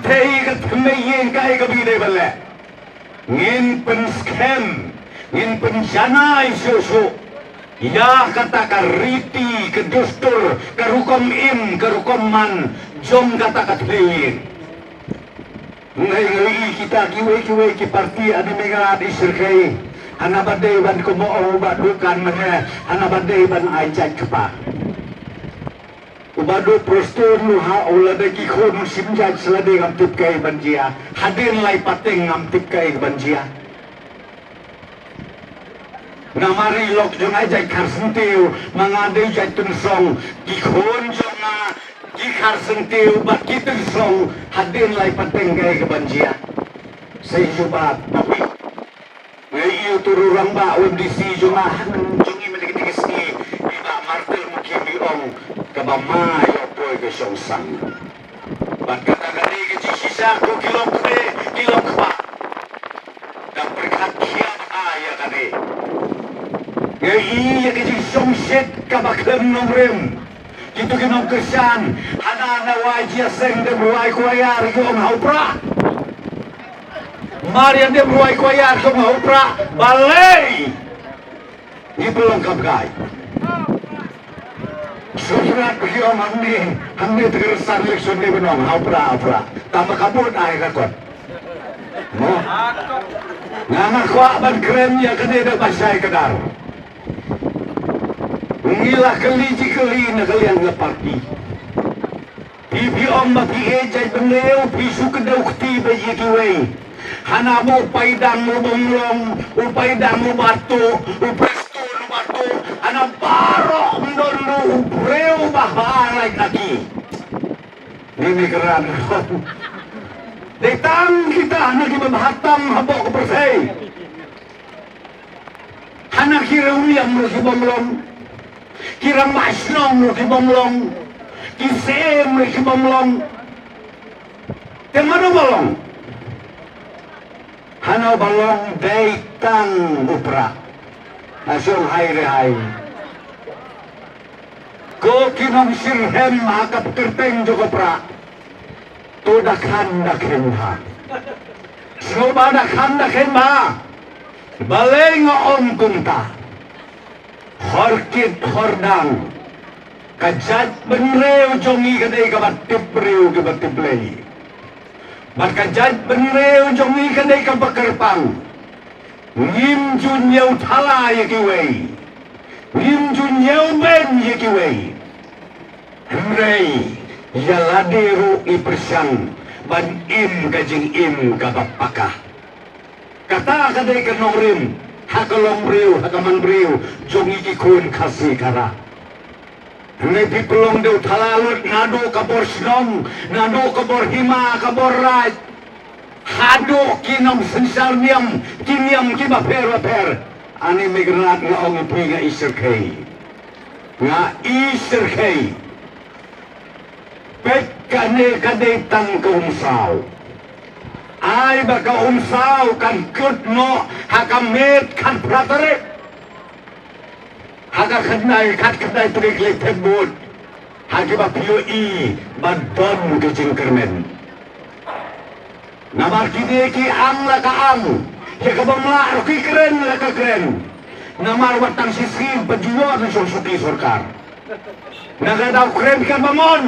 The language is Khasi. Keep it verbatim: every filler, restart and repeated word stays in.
Te ka thymmei ïing kaei kaba ngi dei ban leh? Ngin pynskhem, ngin pynjanai shuh shuh ïa kata ka riti, ka dustur, ka rukom im, ka rukom man jong kata ka thymmei ïing. Ngi ngi i kita kiwei kiwei ki parti, ani Meigrad i Syrkhei, hana ba dei ban kumno ong ba dukan mane, hana ba dei ban ai jait kpa. Uba duk Prestone u ha u lada ki khun u sim jait sa lada ngam tip kaei ban jia. Hadien lai pateng ngam tip kaei ban jia. Namar i lok jong nga jait Kharsentiw, ma nga dei jait Tynsong, ki khun jong nga ki Kharsentiw bad ki Tynsong, hadien lai pateng kaei ka ban jia. Sa i jubab, tapi ngi ïoh tu ruh rangbah u M D C jong nga, jong ngi mynta kine ki sngi, i Bah Martin Mukhim i ong, kaba ma ïoh poi ka shongsang. Bad kata ka dei ka jingshisha, ko ki long kmie, ki long kpa. Ka pyrkhat khia ba ïa kane. Ngi ïa ka jingshongshit kaba khlem nongrim. Kito ki nongkyrshan, hana na wai jia seng dem rwai kwaya ri ong hau pra. Mar ïa dem rwai kwaya ri ong hau pra. Balei? Ngi pynlong kam kai. Sufrat ri ong hangne, hangne te kyrshan election ne ban ong hau pra, hau pra. Tama ka bud ai ka kot. Mo. Nga nga kwah ban kren ïa kane da ba shai ka dar. Ngi la kylli jingkylli na ka liang ka parti. Phi phi ong ba phi ïeit jaitbynriew, phi shu kdew kti beit ïa kiwei. Hana ba u Paidang u bym long, u Paidang u Bato, u Prestone u Bato, hana baroh ym don ruh u briew ba ha lait na ki. Ni ni kran. Dei tang kita hana ki ba bha tam hapoh ka pyrthei. Hana ki riew liam ruh ki bym long. Ki rangbah shnong ruh ki bym long. Ki syiem ruh ki bym long. Te mano ba long? Hana ba long dei tang u pra. Ha shong hai re hai. Ko ki nongshyrhem ha ka kyrteng jong u pra. To da khan da khein bha. Sngewbha da khan da khein bha. Balei nga ong kumta? Hor kit hor dang. Ka jaitbynriew jong ngi ka dei kaba tip briew kaba tip Blei. Bad ka jaitbynriew jong ngi ka dei kaba kyrpang. Ngim ju ñiewthala ïa kiwei. Ngim ju ñiewben ïa kiwei. Hynrei ïa lade ruh ngi pyrshang ban im ka jingim kaba paka. Kata ka dei ka nongrim ha ka longbriew, ha ka manbriew jong ngi ki khun Khasi Khara. Hynrei phi pynlong dewthala lut naduh ka bor shnong, naduh ka bor hima, ka bor raij. Haduh ki nongsynshar niam, ki niam kiba pher ba pher. Ani Meigrad nga ong ïa phi nga i Syrkhei. Nga i Syrkhei. Peit kane ka dei tang ka umsaw. Ai ba ka umsaw kan kut noh ha ka miet khatphra tarik. Ha ka khyndai, khatkhyndai tarik leit thep vote. Ha kiba phi ïohi ba don ka jingkyrmen. Namar kine ki ang la ka ang. Ïa kaba mlak ruh ki kren la ka kren. Namar wat tang shisien ba ju ïoh na shuki sorkar. Na ka daw kren kaba mon.